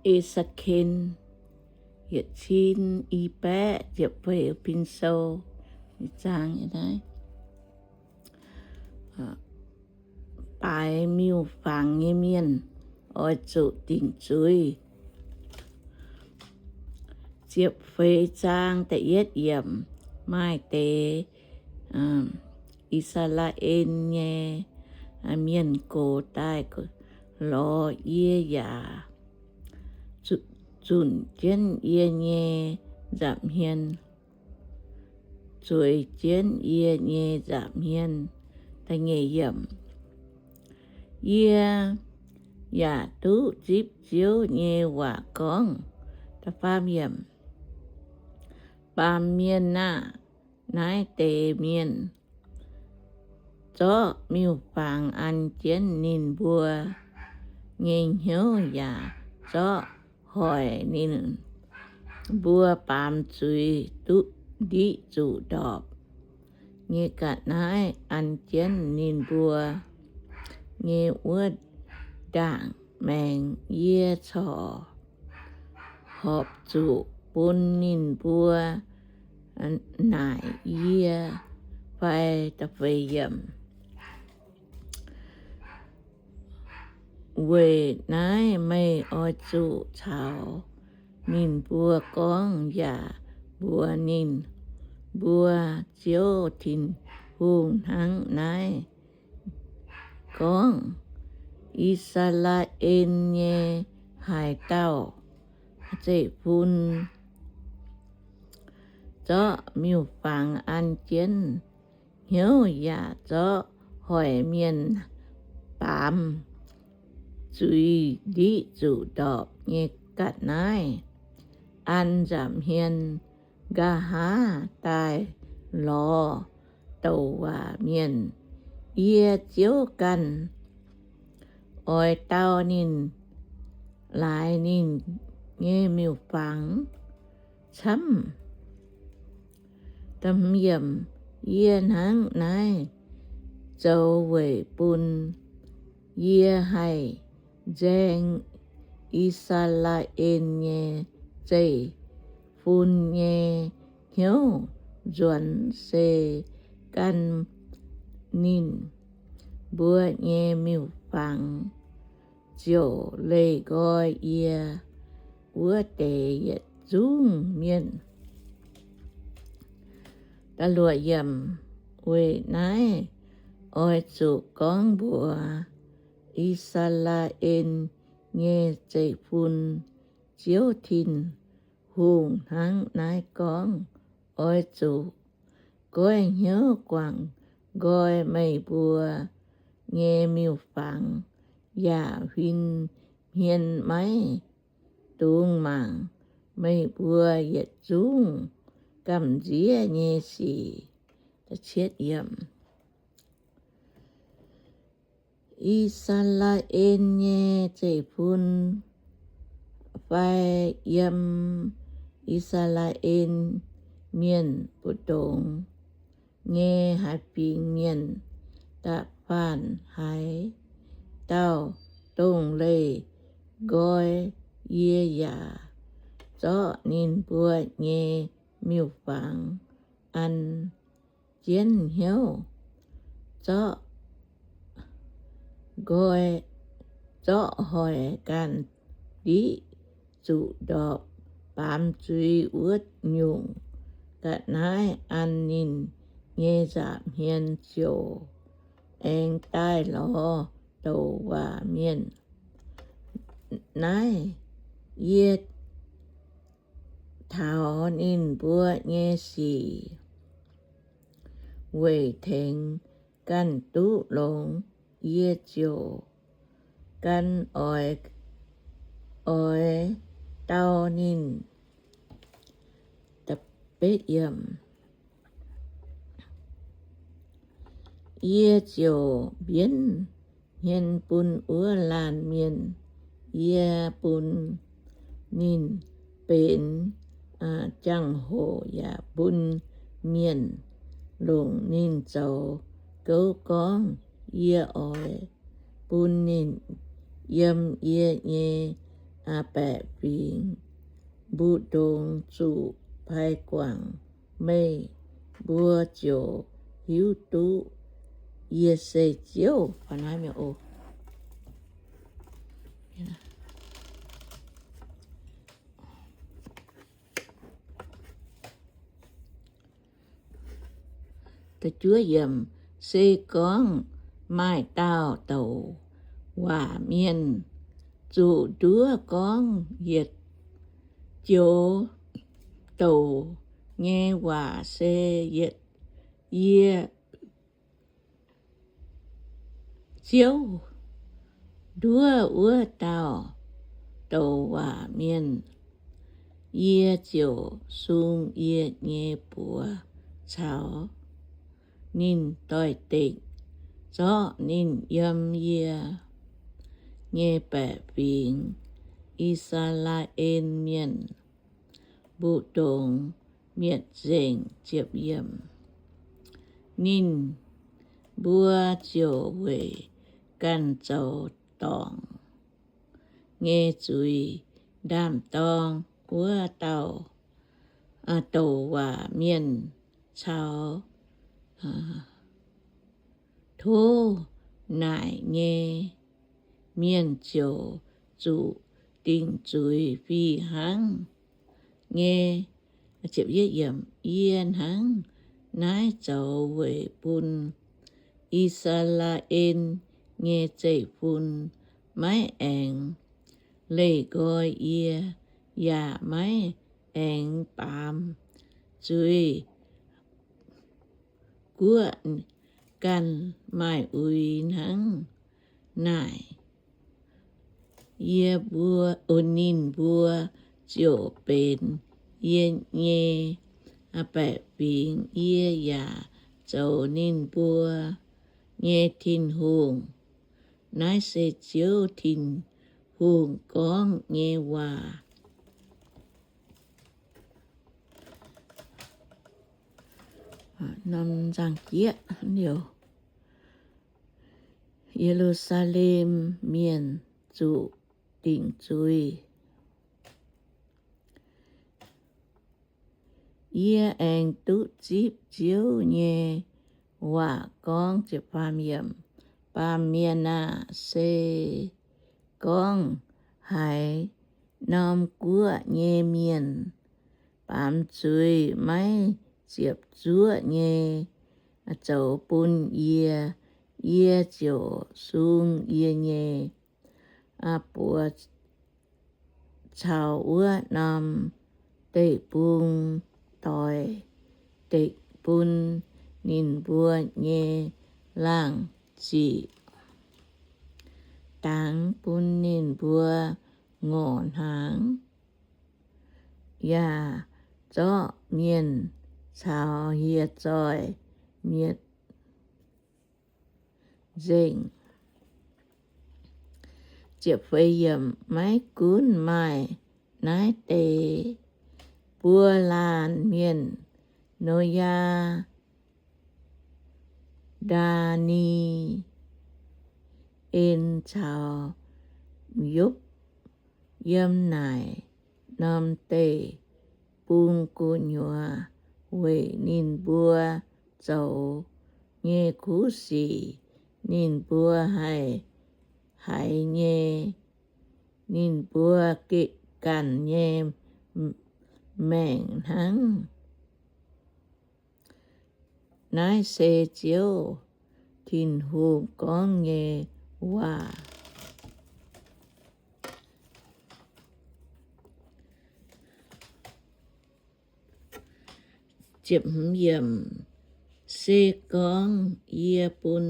E^se^ken yietc cin i baeqv ziepc feix pin sou. Baaix miuc-fangx nyei mienh oix zuqc dingc zuiz. Ziepc feix zaang da'yietv yiemc. Maaih deix I^saa^laa^en nyei mienh gox daaih lorz yie yaac zunc jienv yie nyei nza'hmien, zueiz jienv yie nyei nza'hmien. Yie yaac duqv zipv Ziouv nyei waac gorngv, Baamh mienh aah! Naaiv deix mienh zorqv miuc-fangx an jienv ninh mbuo nyei hnyouv yaac zorqv hoic ninh mbuo baamz zuiz ndiqv zuqc ndorpc nyei ga'naaiv an jienv ninh mbuo nyei wuov ndaangc maengx. Yie corc horpc zuqc bun ninh mbuo naaic yie fai? Weic naaiv meih oix zuqc caux ninh mbuo gorngv yaac mbuox ninh mbuo, Ziouv Tin-Hungh hnangv naaiv gorngv, I^saa^laa^en nyei haaix dauh zeiv-fun zorqv miuc-fangx an jienv hnyouv yaac zorqv hoic mienh baamz zuiz ndiqv zuqc ndorpc nyei ga'naaiv an nza'hmien, nqa'haav daaih lorz douc waac mienh, yie, Ziouv, ganh oix dau ninh, laaix ninh nyei miuc-fangx camv. Yie hnangv naaiv zoux weic bun yie haih nzaeng I^saa^laa^en nyei zeiv-fun nyei hnyouv nzuonx, se gan ninh mbuo nyei miuc-fangx ziouc leih nqoi yie wuov deix yietc zungv mienh. Weic naaiv oix zuqc gorngv mbuox I^saa^laa^en nyei zeiv-fun, Ziouv Tin-Hungh hnangv naaiv gorngv, Oix zuqc goiv hnyouv guangc nqoi meih mbuo nyei miuc-fangx yaac huin hmien maiv dungx mangc meih mbuo yietc zungv gamh nziev nyei sic. I^saa^laa^en nyei zeiv-fun fai yiem I^saa^laa^en Mienh mbu'ndongx nyei haaix fingx mienh da'faanh haaix dauh dongh leih nqoi, yie yaac zorqv ninh mbuo nyei miuc-fangx an jienv hnyouv, zorqv nqoi, zorqv hoic ganh ndiqv zuqc ndorpc baamz zuiz wuov nyungc ga'naaiv an ninh nyei nza'hmien ziouc aengx daaih lorz douc waac mienh. Naaiv yie taux ninh mbuo nyei sic weic tengx ganh duqv longx, yie ziouc gan oix, oix dau ninh. Yie ziouc mbienv hmien bun wuov laanh mienh. Yie bun ninh benx jangx-hoc yaac bun mienh longc ninh zoux gouv gorngv, yie oix bun ninh yiem yie nyei baeqc fingx mbu'ndongx zuqc pai guangc, meih mbuo ziouc hiuv duqv yie se Ziouv. Se gorngv maaih dauh douc waac mienh zuqc nduov gorngv yietc joux douc nyei waac se yietc, yie Ziouv, nduov wuov dauh douc waac mienh, yie ziouc sung yie nyei buoz caux ninh doix-dekc, zorqv ninh yiem yie nyei baeqc fingx, I^saa^laa^en Mienh, mbu'ndongx mietc nzengc. Ninh mbuo ziouc weic ganh zoux dorngc nyei zuiz ndaam-dorng wuov dauh douc waac mienh caux tov naaic nyei mienh ziouc zuqc dingc zuiz fih hnangv nyei. Yie hnangv naaiv zoux weic bun I^saa^laa^en nyei zeiv-fun maiv aengx leih nqoi yie, yaac maiv aengx baamz zuiz guoqv ganh maaih uix hnangv naaic. Yie mbuo, ninh mbuo ziouc benx yie nyei baeqc fingx, yie yaac zoux ninh mbuo nyei Tin-Hungh. Naaiv se Ziouv Tin-Hungh gorngv nyei waac. Norm nzangc jieqv liouh, Ye^lu^saa^lem Mienh zuqc dingc zuiz. Yie aengx duqv zipv Ziouv nyei waac gorngv, Baamh mienh aah! Se gorngv haaix norm guoqv nyei mienh baamz zuiz maiv ziepc zuoqv nyei zoux bun yie, yie ziouc sung yie nyei buoz caux wuov norm deic-bung doix-dekc bun ninh mbuo nyei laangh ziqc dangx bun ninh mbuo ngorc hnaangx, yaac zorqv mienh caux hieh zoih mietc nzengc. Maiv gunv maaih naaiv deix buo laanh mienh, Noyaa, Ndaa^ni^en caux Yopv, yiem naaic norm deic-bung gu'nyuoz weic ninh mbuo zoux nyei kuv sic, ninh mbuo haih haiz nyei, ninh mbuo ganh nyei maengc hnangv. Naaiv se Ziouv Tin-Hungh gorngv nyei waac. Se gorngv yie bun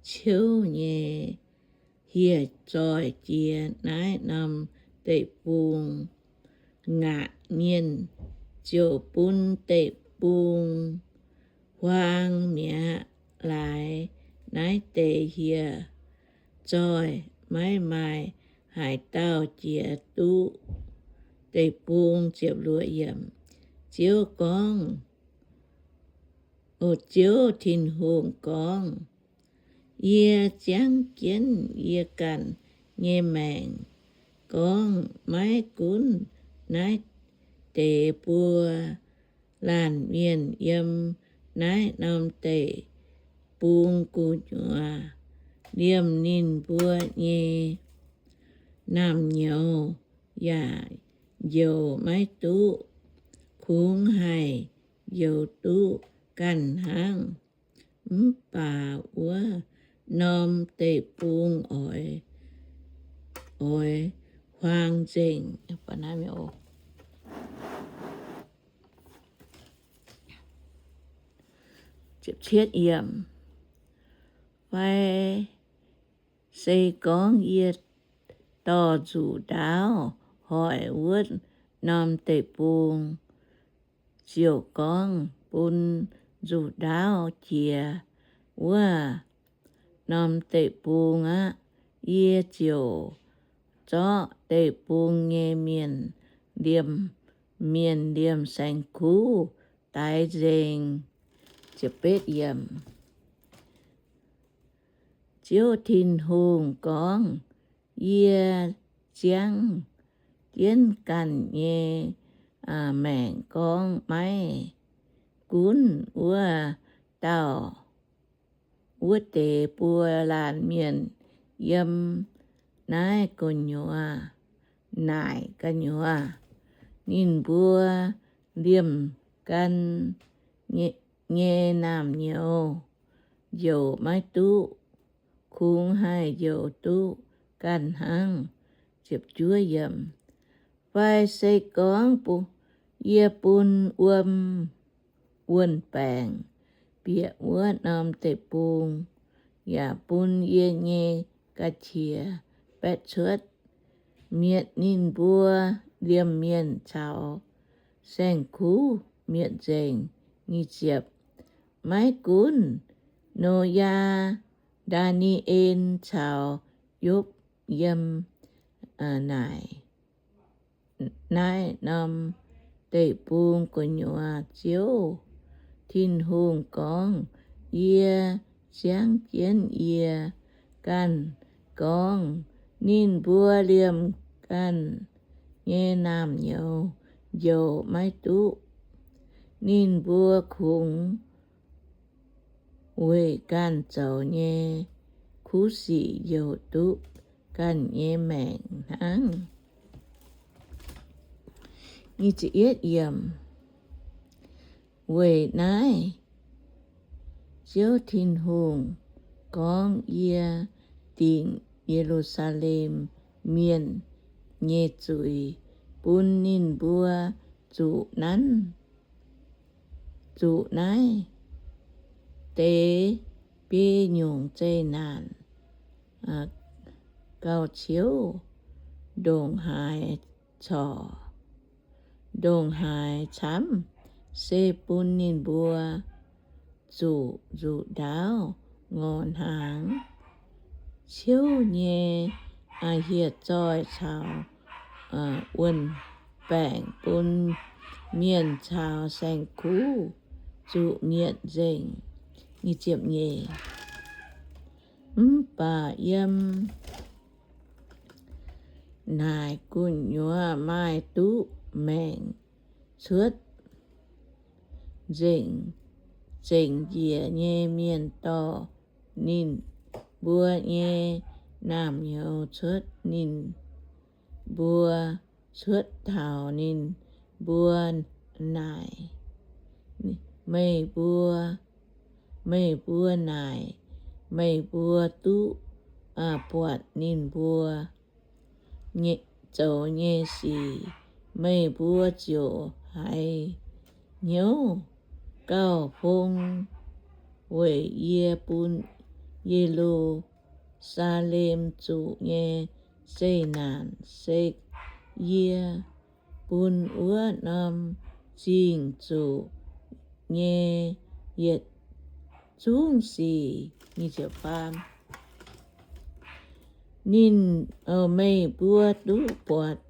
ciouv nyei hieh zoih jiex naaiv norm deic-bung, ngaatc mienh ziouc bun deic-bung huaang mi'aqv. Laaix naaiv deix hieh zoih maiv maaih haaix dauh jiex duqv deic-bung. Ziouv gorngv, Ziouv Tin-Hungh gorngv, Yie ziangv jienv yie ganh nyei maengc gorngv, maiv gunv naaiv deix buo laanh mienh yiem naaiv norm deic-bung gu'nyuoz, liemh ninh mbuo nyei naamh nyouz yaac njoux maiv duqv, kungx haih njoux duqv ganh hnangv. Mv baac wuov norm deic-bung oix, oix huaang nzengc. Fai se gorngv yie dorh nzuqc ndaauv hoic wuov norm deic-bung, ziouc gorngv bun nzuqc ndaauv jiex wuov norm deic-bung aqv, yie ziouc zorqv deic-bung nyei mienh liemh, mienh liemh saeng-kuv daix nzengc. Ziouv Tin-Hungh gorngv, Yie ziangv jienv ganh nyei maengc gorngv, maiv gunv wuov dauh, wuov deix buo laanh mienh yiem naaiv gu'nyuoz naaic gu'nyuoz, ninh mbuo liemh gan nyei naamh nyouz njoux maiv duqv, kungx haih njoux duqv ganh hnangv. Fai se gorngv yie bun wuom wuon-baengc bieqc wuov norm deic-bung, yaac bun yie nyei ga'qiex baeqv cuotv, mietc ninh mbuo liemh mienh caux saeng-kuv mietc nzengc. Nyic ziepc, maiv gunv Noyaa, Ndaa^ni^en caux Yopv yiem naaic, naaiv norm deic-bung gu'nyuoz Ziouv Tin-Hungh gorngv, Yie ziangv jienv yie ganh gorngv, ninh mbuo liemh ganh nyei naamh nyouz njoux maiv duqv. Ninh mbuo kungx weic ganh zoux nyei kuv sic njoux duqv ganh nyei maengc hnangv. Weic naaiv Ziouv Tin-Hungh gorngv, Yie dingc Ye^lu^saa^lem Mienh nyei zuiz bun ninh mbuo zuqc nanv, zuqc naaiv deix biei nyungc zeqc naanc gauh ciouv ndongc haaix corc, ndongc haaix camv, se bun ninh mbuo zuqc nzuqc ndaauv ngorc hnaangx, ciouv nyei hieh zoih caux wuon-baengc bun mienh caux saeng-kuv zuqc mietc nzengc. Mv baac yiem naaic gu'nyuoz maaih duqv maengc cuotv nzengc, zengc njiec nyei mienh dorh ninh mbuo nyei naamh nyouz cuotv ninh mbuo, cuotv taux ninh mbuo naaic. Meih mbuo, meih mbuo naaic, meih mbuo duqv buatc ninh mbuo zoux nyei sic, meih mbuo ziouc haiz hnyouv gauh fong weic yie bun Ye^lu^saa^lem zuqc nyei zeqc naanc, se yie bun wuov norm zingh zuqc nyei yietc zungv sic. Ninh, meih mbuo duqv buatc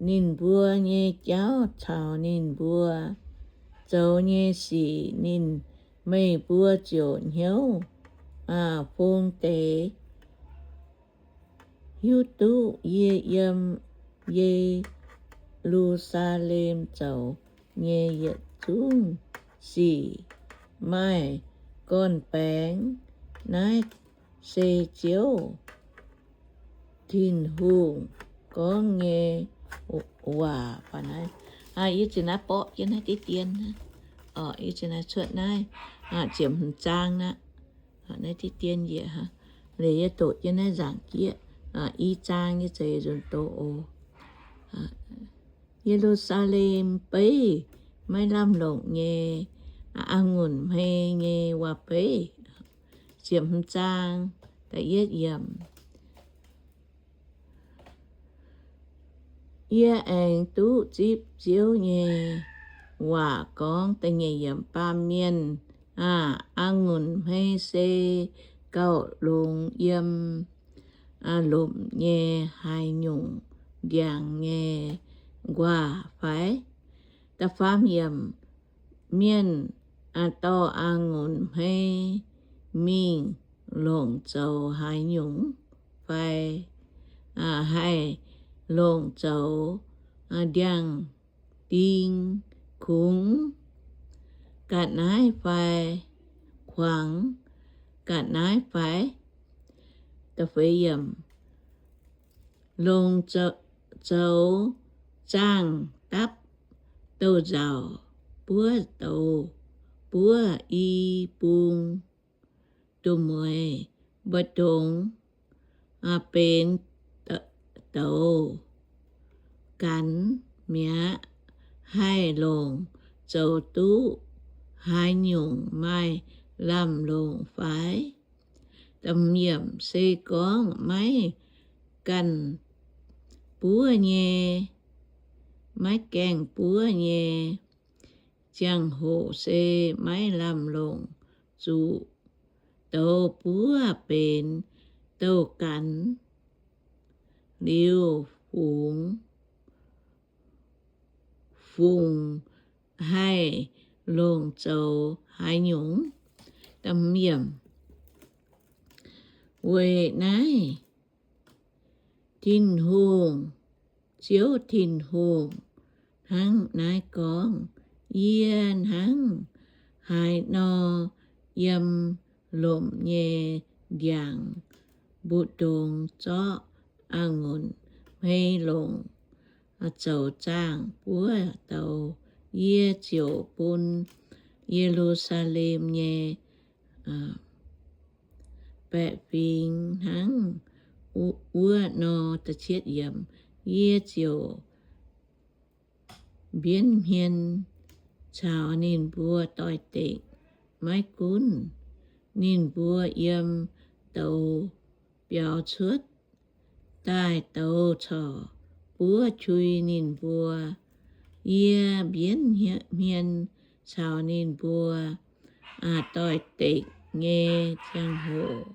ninh mbuo nyei jauv caux ninh mbuo zoux nyei sic, ninh, meih mbuo ziouc hnyouv fong deix hiuv duqv yie yiem Ye^lu^saa^lem zoux nyei yietc zungv sic. Maaih gorn-baengx. Naaiv se Ziouv Tin-Hungh gorngv nyei waac. Yie zinh naaiv borqv jienv naaiv diqv dien, yie zinh naaiv cuotv naaiv ziepc hmz zaang naaiv, naaiv diqv dien njiec, liuz yie doqc jienv naaiv nzaangc jieqv, i zaang nyei zeix nzunc doz oc. Ye^lu^saa^lem Beiv Maiv Lamh Longc Nyei A'ngunc Hmei Nyei Waac-Beiv. Ziepc hmz zaang, da'yietv yiemc. Yie aengx duqv zipv Ziouv nyei waac gorngv, da'nyeic yiemc, Baamh mienh aah! A'ngunc hmei se gauh longx yiem lomc nyei haaix nyungc ndiangx nyei nquaah fai? Da'faam yiemc, Mienh dorh a'ngunc hmei mingh longc zoux haaix nyungc fai? Haih longc zoux ndiangx-ding kungx ga'naaiv fai? Kuangx ga'naaiv fai? Longc zoux zaangh dapv douz-nzauc, buov douz, buov i bung, duqv mueiz mbu'ndongx benx douz ganx mi'aqv. Haih longc zoux duqv haaix nyungc maaih lamh longc fai? Se gorngv maiv ganh buov nyei, maiv gaengh buov nyei ziangh hoc se maiv lamh longc zuqc douz buov benx douz ganx liuz, fungx, fungx haih longc zoux haaix nyungc? Weic naaiv Tin-Hungh, Ziouv Tin-Hungh hnangv naaiv gorngv, Yie hnangv haaix nor yiem lomc nyei ndiangx mbu'ndongx zorqv a'ngunc hmei longc zoux zaangh buov douz, yie ziouc bun Ye^lu^saa^lem nyei baeqc fingx hnangv wuov nor. Yie ziouc mbienv hmien caux ninh mbuo doix-dekc. Maiv gunv ninh mbuo yiem douz biaux cuotv daaih, douz corc buov qui ninh mbuo. Yie mbienv hmien caux ninh mbuo doix-dekc nyei ziangh hoc,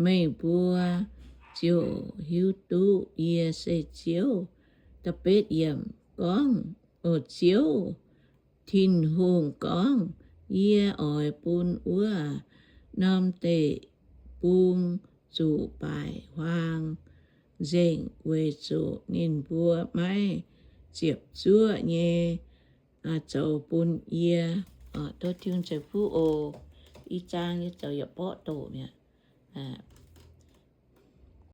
meih mbuo ziouc hiuv duqv yie se Ziouv. Gorngv, Ziouv Tin-Hungh gorngv, Yie oix bun wuov norm deic-bung zuqc baaic huaang nzengc, weic zuqc ninh mbuo maiv ziepc zuoqv nyei zoux bun yie. Tov Tin-Hungh ceix fuqv oc. I zaang nyei zoux yietc borqv doqc mi'aqv.